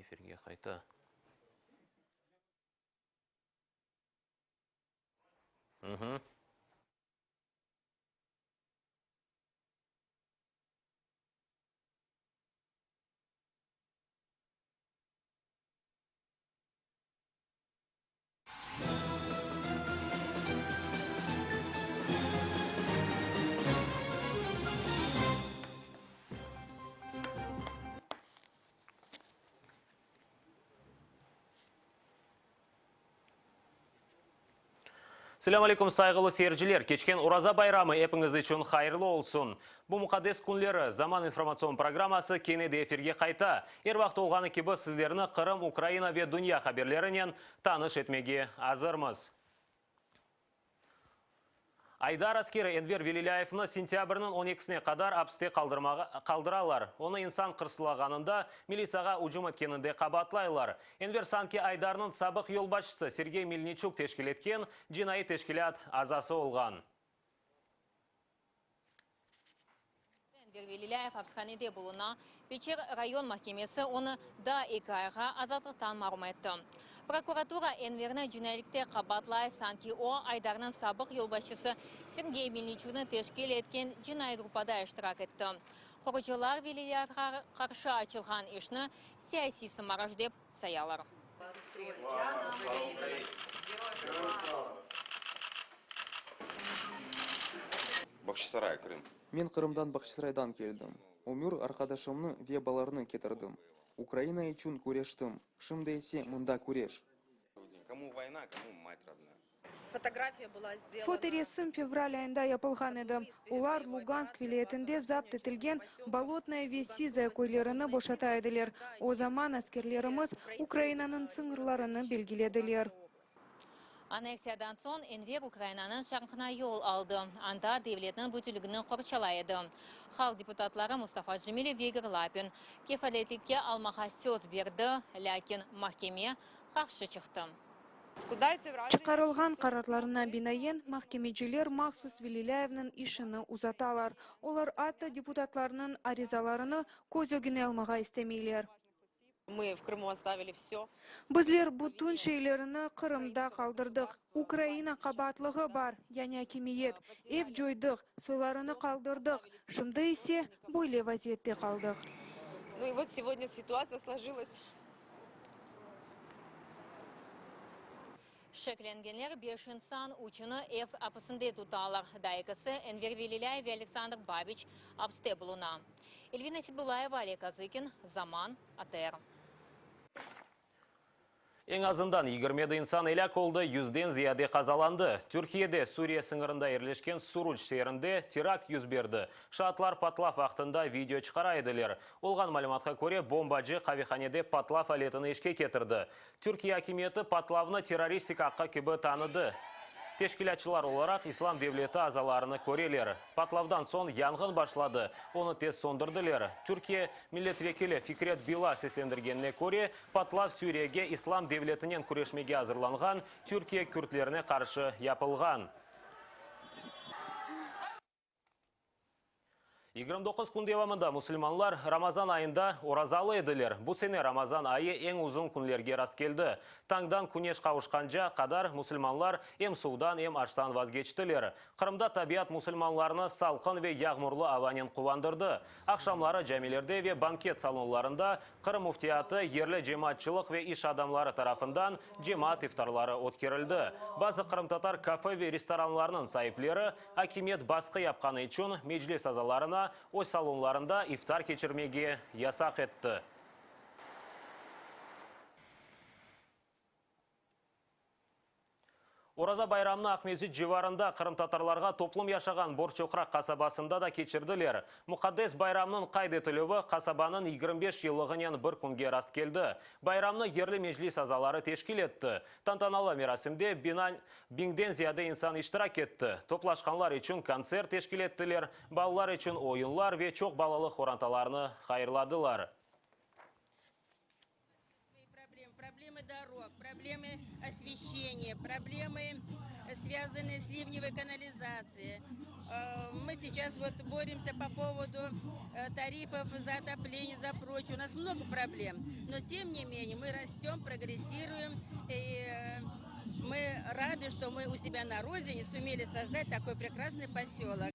Efirge qayta. Selâm aleyküm, sayğılı seyirciler! Keçken Oraza bayramı epiñiz içün hayırlı olsun! Bu muqaddes künleri Zaman informatsion programması kene de efirge qayta. Er vaqıt olğanı kibi sizlerni Qırım, Ukraina ve dünya haberlerinen tanış etmege azırmız. Aydar askeri Enver Velilâyevni sentâbrniñ on ekisine qadar apiste qaldıralar. Onı insan qırsılağanında, militsiyağa ücüm etkeninde qabaatlaylar. Enver sanki Aydarnıñ sabıq yolbaşçısı Sergey Melniçuk teşkil etken cinaiy teşkilât azası olğan. Enver Velilâyev apishanede buluna. Peçer rayon mahkemesi onı daa eki ayğa azatlıqtan marum etti. Prokuratura Enverni cinayetlikte qabaatlay, sanki o, Aydarnıñ sabıq yolbaşçısı Sergey Melniçuknı teşkil etken cinaiy gruppada iştirak etti. Qorucılar Velilâyevğa qarşı açılğan işni siyasiy sımarış dep sayalar. Bağçasaray, Krım. Men Qırımdan Bağçasaraydan keldim. Ömür arqadaşımnı ve balarnı ketirdim. Ukraina içün küreştim, şimdi ise mında küreş. Fotoresim fevral ayında yapılğan edi. Olar Lugansk vilâyetinde zapt etilgen Bolotnoye ve Sizaya köylerini boşata ediler. O zaman askerlerimiz Ukrainanıñ sıñırlarını belgilediler. Anneksiyadan soñ Enver Ukrainanıñ şarqına yol aldı, anda devletniñ bütünligini qorçalay edi. Halq deputatları Mustafa Cemilev ve İgor Lapin kefaletlikke almağa söz berdi, lâkin mahkeme qarşı çıqtı. Çıqarılğan qararlarına binaen, mahkemeciler mahsus Velilâyevniñ işini uzatalar. Olar atta deputatlarnıñ arizalarını köz ögüne almağa istemeyler. Bizler bütün şeylerini Qırımda qaldırdıq. Ukraina qabaatlığı bar, yani akimiyet. Ev coydıq, soylarını qaldırdıq, şimdi ise böyle vaziyette qaldıq. Şeklengenler beş insan, üçüni ev apisinde tutalar, daa ekisi, Enver Velilâyev ve Aleksandr Babiç, apiste buluna. Elvina Seydbulayeva, Oleg Kazıkin, Zaman, ATR. Eñ azından 27 insan elâk oldı, yüzden ziyade qazalandı. Türkiyede Suriye sıñırında yerleşken Suruç şeerinde terakt yüz berdi. Şaatlar patlav vaqtında video çıqara ediler. Olğan malümatqa köre, bombacı qavehanede patlav aletini işke ketirdi. Türkiye akimiyeti patlavnı terroristik aqqı kibi tanıdı. Teşkilâtçılar olaraq İslam devleti azalarını köreler. Patlavdan soñ yanğın başladı, onı tez söndürdiler. Türkiye milletvekili Fikret Bila seslendirgenine köre, patlav Süriyege İslam devletinen küreşmege azırlanğan Türkiye kürtlerine qarşı yapılğan. 29 kün devamında musulmanlar Ramazan ayında orazalı ediler. Bu sene Ramazan ayı eñ uzun künlerge rastkeldi. Tañdan küneş qavuşqanca qadar musulmanlar em suvdan, em aştan vazgeçtiler. Qırımda tabiat musulmanlarnı salqın ve yağmurlı avanen quvandırdı. Aqşamları camilerde ve banket salonlarında Qırım Müftiyatı, yerli cemaatçılıq ve iş adamları tarafından cemaat iftarları ötkerildi. Bazı qırımtatar kafe ve restoranlarnıñ saipleri akimiyet basqı yapqanı içün Meclis azalarına öz salonlarında iftar keçirmege yasaq etti. Oraza bayramını Aqmescit civarında qırımtatarlarğa toplum yaşağan Borçoqraq qasabasında da keçirdiler. Muqaddes bayramnıñ qayd etilüvi qasabanıñ 25 yıllığınen bir künge rastkeldi. Bayramnı yerli meclis azaları teşkil etti. Tantanalı merasimde biñden ziyade insan iştirak etti. Toplaşqanlar içün kontsert teşkil ettiler, balalar içün oyunlar ve çoq balalı qorantalarnı hayırladılar. Мы сейчас вот боремся по поводу тарифов за отопление, за прочее. У нас много проблем. Но тем не менее мы растем, прогрессируем. И мы рады, что мы у себя на родине сумели создать такой прекрасный поселок.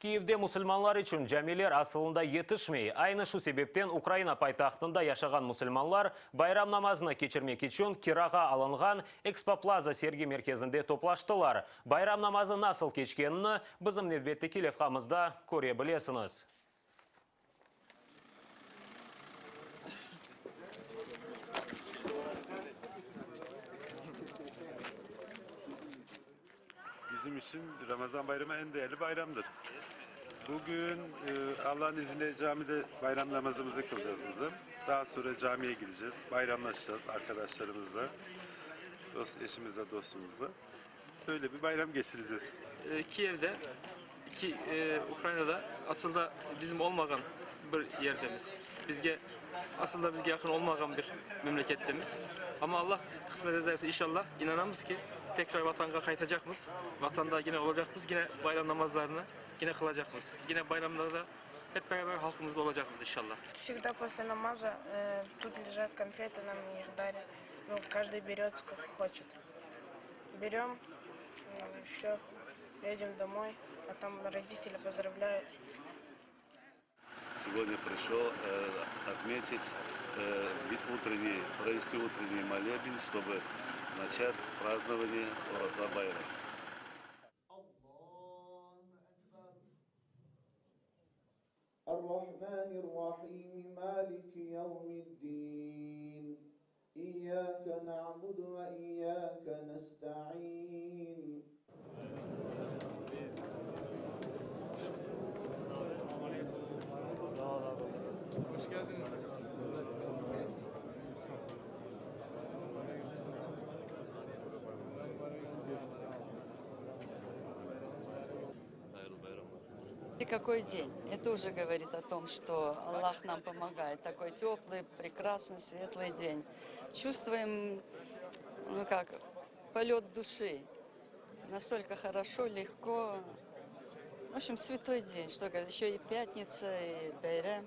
Kiyevde musulmanlar içün camiler asılında yetişmey. Aynı şu sebepten Ukraina paytahtında yaşağan musulmanlar bayram namazını keçirmek içün kirağa alınğan Ekspoplaza sergi merkezinde toplaştılar. Bayram namazı nasıl keçkenini bizim nevbetteki levhamızda köre bilesiñiz. Bizim içün Ramazan bayramı eñ değerli bayramdır. Bugün Allanıñ izniyle camide bayram namazımızı kılacağız burada. Daha sonra camiye gideceğiz, bayramlaşacağız arkadaşlarımızla, dost, eşimizle, dostumuzla. Böyle bir bayram geçireceğiz. Kiyevde, ki Ukrainada asılda bizim olmağan bir yerdemiz. Bizge, asılda bizge yaqın olmağan bir memlekettemiz. Amma Allah qısmet ederse, inşallah, inanamız ki, tekrar Vatanğa qaytacaqmız, Vatanda yine olacaqmız, yine bayram namazlarını yine qılacaqmız, yine bayramlarda hep beraber halqımızla olacaqmız, inşallah. Всегда после намаза тут лежат конфеты, нам их дарят. Ну, каждый берет, сколько хочет. Берем, все, едем домой, а там родители поздравляют. Сегодня пришел отметить утренний, провести утренний молебен, чтобы начать празднование Ораза Байрам. Какой день? Это уже говорит о том, что Аллах нам помогает. Такой теплый, прекрасный, светлый день. Чувствуем, ну как, полет души. Настолько хорошо, легко. В общем, святой день. Что говорить, еще и пятница, и байрам.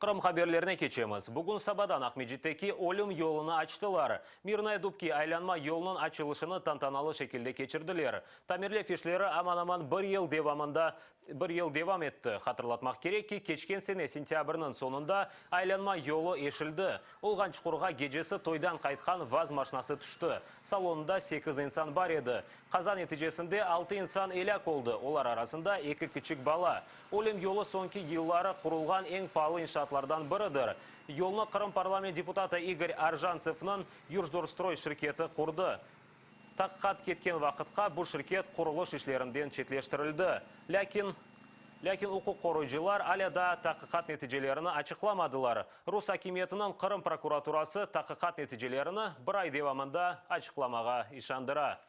Qırım haberlerine keçemiz. Bugün sabadan Aqmescitteki Ölüm yolunı açtılar. Mirnıye Dubki aylanma yolunıñ açılışını tantanalı şekilde keçirdiler. Tamirlev işleri aman-aman bir yıl devamında bir yıl devam etti. Hatırlatmaq kerek ki, keçken sene sentâbrniñ soñunda aylanma yolu eşildi. Olğan çuqurğa gecesi toydan qaytqan vaz maşinası tüşti. Salonında sekiz insan bar edi. Qaza neticesinde altı insan elâk oldı, olar arasında eki kiçik bala. Ölüm yolu soñki yılları qurulğan eñ paalı inşaatlardan biridir. Yolnı Qırım parlament deputatı İgor Arjantsevniñ Yurjdorstroy şirketi qurdı. Taqiqat ketken vaqıtqa bu şirket qurulış işlerinden çetleştirildi. Lâkin lâkin uquq qoruyıcılar alâ daa taqiqat neticelerini açıqlamadılar. Rus akimiyetiniñ Qırım prokuraturası taqiqat neticelerini bir ay devamında açıqlamağa işandıra.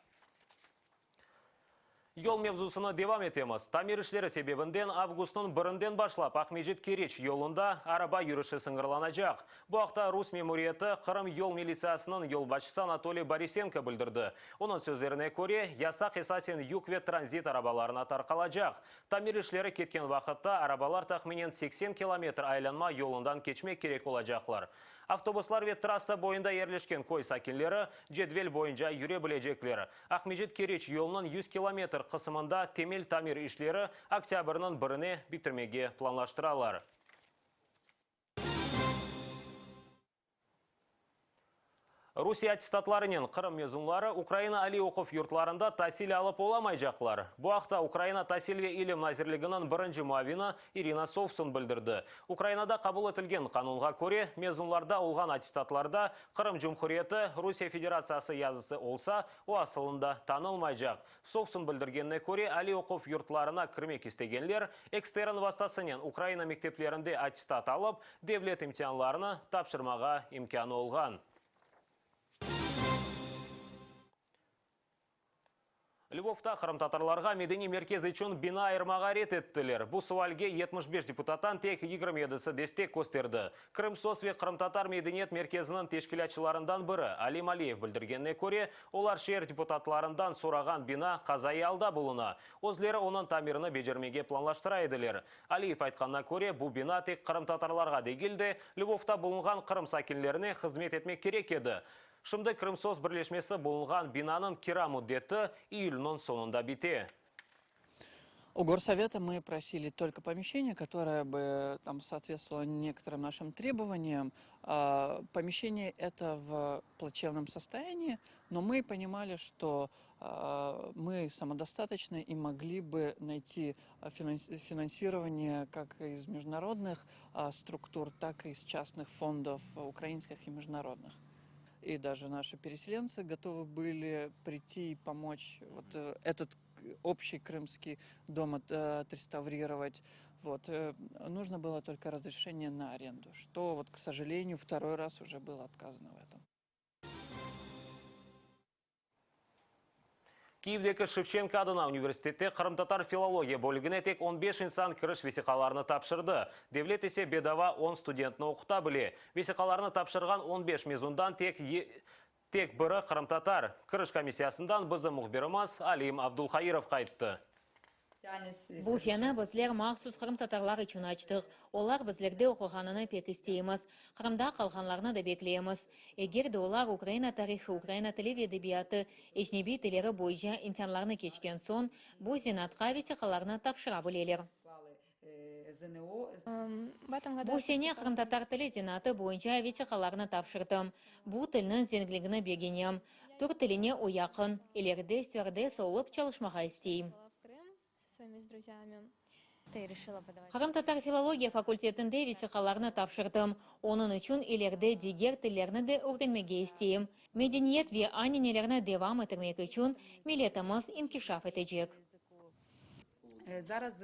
Yol mevzusını devam etemiz. Tamir işleri sebebinden avgustnıñ birinden başlap Aqmescit-Keriç yolunda araba yürüşi sıñırlanacaq. Bu aqta rus memuriyeti Qırım yol militsiyasınıñ yolbaşçısı Anatoliy Borisenko bildirdi. Onıñ sözlerine köre, yasaq esasen yük ve tranzit arabalarına tarqalacaq. Tamir işleri ketken vaqıtta arabalar tahminen 80 kilometr aylanma yolundan keçmek kerek olacaqlar. Avtobuslar ve trassa boyunda yerleşken köy sakinleri cedvel boyunca yüre bilecekler. Aqmescit-Keriç yolunıñ 100 kilometr qısımında temel tamir işleri oktâbrniñ birine bitirmege planlaştıralar. Rusiye attestatlarınen Qırım mezunları Ukraina aliy oquv yurtlarında tasil alıp olamaycaqlar. Bu aqta Ukraina tasil ve ilim nazirliginiñ birinci muavini İrina Sovsun bildirdi. Ukrainada qabul etilgen qanunğa köre, mezunlarda olğan attestatlarda Qırım Cumhuriyeti, Rusiye Federatsiyası yazısı olsa, o asılında tanılmaycaq. Sovsun bildirgenine köre, aliy oquv yurtlarına kirmek istegenler ekstern vastasınen Ukraina mekteplerinde attestat alıp, devlet imtianlarını tapşırmağa imkânı olğan. Lvovda qırımtatarlarğa medeniy merkez içün bina ayırmağa red ettiler. Bu sualge 75 deputattan tek 27-si destek kösterdi. Krımsos ve Qırımtatar medeniyet merkeziniñ teşkilâtçılarından biri Alim Aliyev bildirgenine köre, olar şeer deputatlarından sorağan bina qazaiy alda buluna. Özleri onıñ tamirini becermege planlaştıra ediler. Aliyev aytqanına köre, bu bina tek qırımtatarlarğa degil de, Lvovda bulunğan Qırım sakinlerine hızmet etmek kerek edi. Şimdi Krımsos birleşmesi bulunğan binanıñ kira müddeti iyülniñ soñunda bite. У горсовета мы просили только помещение, которое бы там соответствовало некоторым нашим требованиям. Помещение это в плачевном состоянии, но мы понимали, что мы самодостаточны и могли бы найти финансирование как из международных структур, так и из частных фондов украинских и международных. И даже наши переселенцы готовы были прийти и помочь вот э, этот общий крымский дом э, отреставрировать. Вот. Э, нужно было только разрешение на аренду, что, вот, к сожалению, второй раз уже было отказано в этом. Kiyevdeki Şevçenko adına universitette qırımtatar filologiya bölügine tek on beş insan kiriş vesiqalarını tapşırdı. Devlet ise bedava on studentni oquta bile. Vesiqalarını tapşırğan on beş mezundan tek tek biri qırımtatar. Kiriş komissiyasından bizim mühbirimiz Alim Abdulhairov qayttı. Bu feni bizler mahsus qırımtatarlar içün açtıq. Olar bizlerde oquğanını pek isteymiz. Qırımda qalğanlarnı da bekleymiz. Eger de olar Ukraina tarihı, ukraina tili ve edebiyatı, ecnebiy tilleri boyunca imtianlarnı keçken soñ, bu zenaatqa vesiqalarnı tapşıra bileler. Bu sene qırımtatar tili zenaatı boyunca vesiqalarnı tapşırdım. Bu tilniñ zengligini begenem. Türk tiline o yaqın. İleride stüardessa olıp çalışmağa isteyim. Qırımtatar filologiya fakultetinde vesiqalarnı tapşırdım. Onıñ içün ileride diger tillerni de ögrenmege isteyim. Medeniyet ve ananelerni devam ettirmek içün milletimiz inkişaf etecek.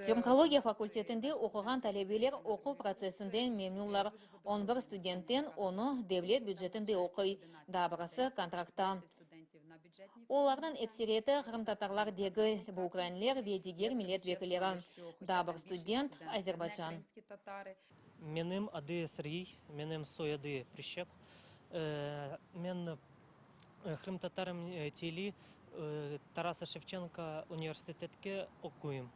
Türkologiya fakultetinde oquğan talebeler oquv protsessinden memnunlar. On bir studentten onı devlet bücetinde oquy, daa birisi kontraktta. Olarnıñ ekseriyeti qırımtatarlar degil, bu ukrainler ve diger millet vekilleri. Daa bir student, Azerbaycan. Menim adı Sergiy, menim soyadı Prişçep. Men Qırımtatar tili Tarasa Şevçenko universitetke oquyım.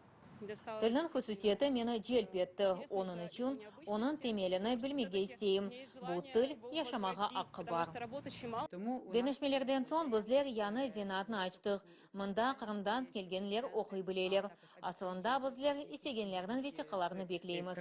Tilniñ hususiyeti meni celp etti, onıñ içün onıñ temelini bilmege isteyim. Bu til, yaşamağa aqqı bar. Deñişmelerden soñ bizler yañı zenaatnı açtıq, mında Qırımdan kelgenler oquy bileler. Asılında bizler istegenlerniñ vesiqalarını bekleymiz.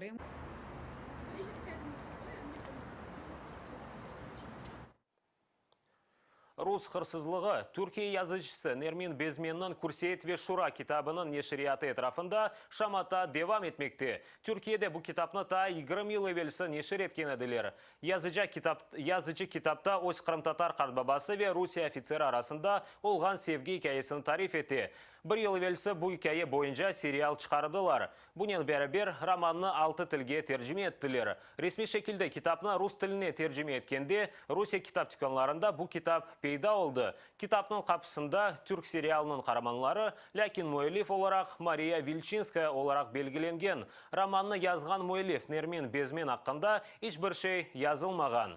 Rus hırsızlığı, Türkiye yazıcısı Nermin Bezmenniñ Kürseyit ve Şura kitabınıñ neşriyatı etrafında şamata devam etmekte. Türkiyede bu kitapnı taa 20 yıl evelsi neşir etken ediler. Yazıca kitap, yazıcı kitapta öz qırımtatar qartbabası ve Rusiye ofitseri arasında olğan sevgi ikâyesini tarif ete. Bir yıl evelsi bu ikâye boyunca serial çıqardılar. Bunen beraber, romannı altı tilge tercime ettiler. Resmiy şekilde kitapnı rus tiline tercime etkende, Rusiye kitap tükânlarında bu kitap peyda oldı. Kitapnıñ qapısında türk serialınıñ qaramanları, lâkin müellif olaraq Mariya Vilçinskaya olaraq belgilengen. Romannı yazğan müellif Nermin Bezmen aqqında iç bir şey yazılmağan.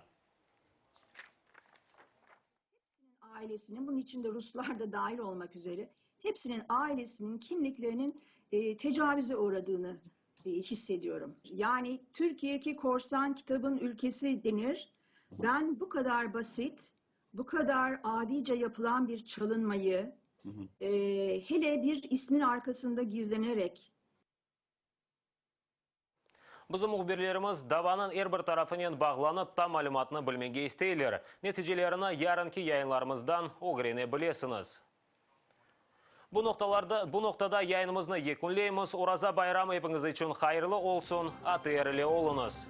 Hepsinin ailesinin, bunun içinde Ruslar da dahil olmak üzere, hepsinin ailesinin kimliklerinin e, tecavüze uğradığını e, hissediyorum. Yani Türkiye'ki korsan kitabın ülkesi denir. Ben bu kadar basit, bu kadar adice yapılan bir çalınmayı, e, hele bir ismin arkasında gizlenerek Bizim mühbirlerimiz davanıñ er bir tarafınen bağlanıp, tam malümatnı bilmege isteyler. Neticelerini yarınki yayınlarımızdan ögrene bilesiñiz. Bu noqtalarda, bu noqtada yayınımıznı yekünleymiz. Oraza bayramı epiñiz içün hayırlı olsun, ATR ile oluñız!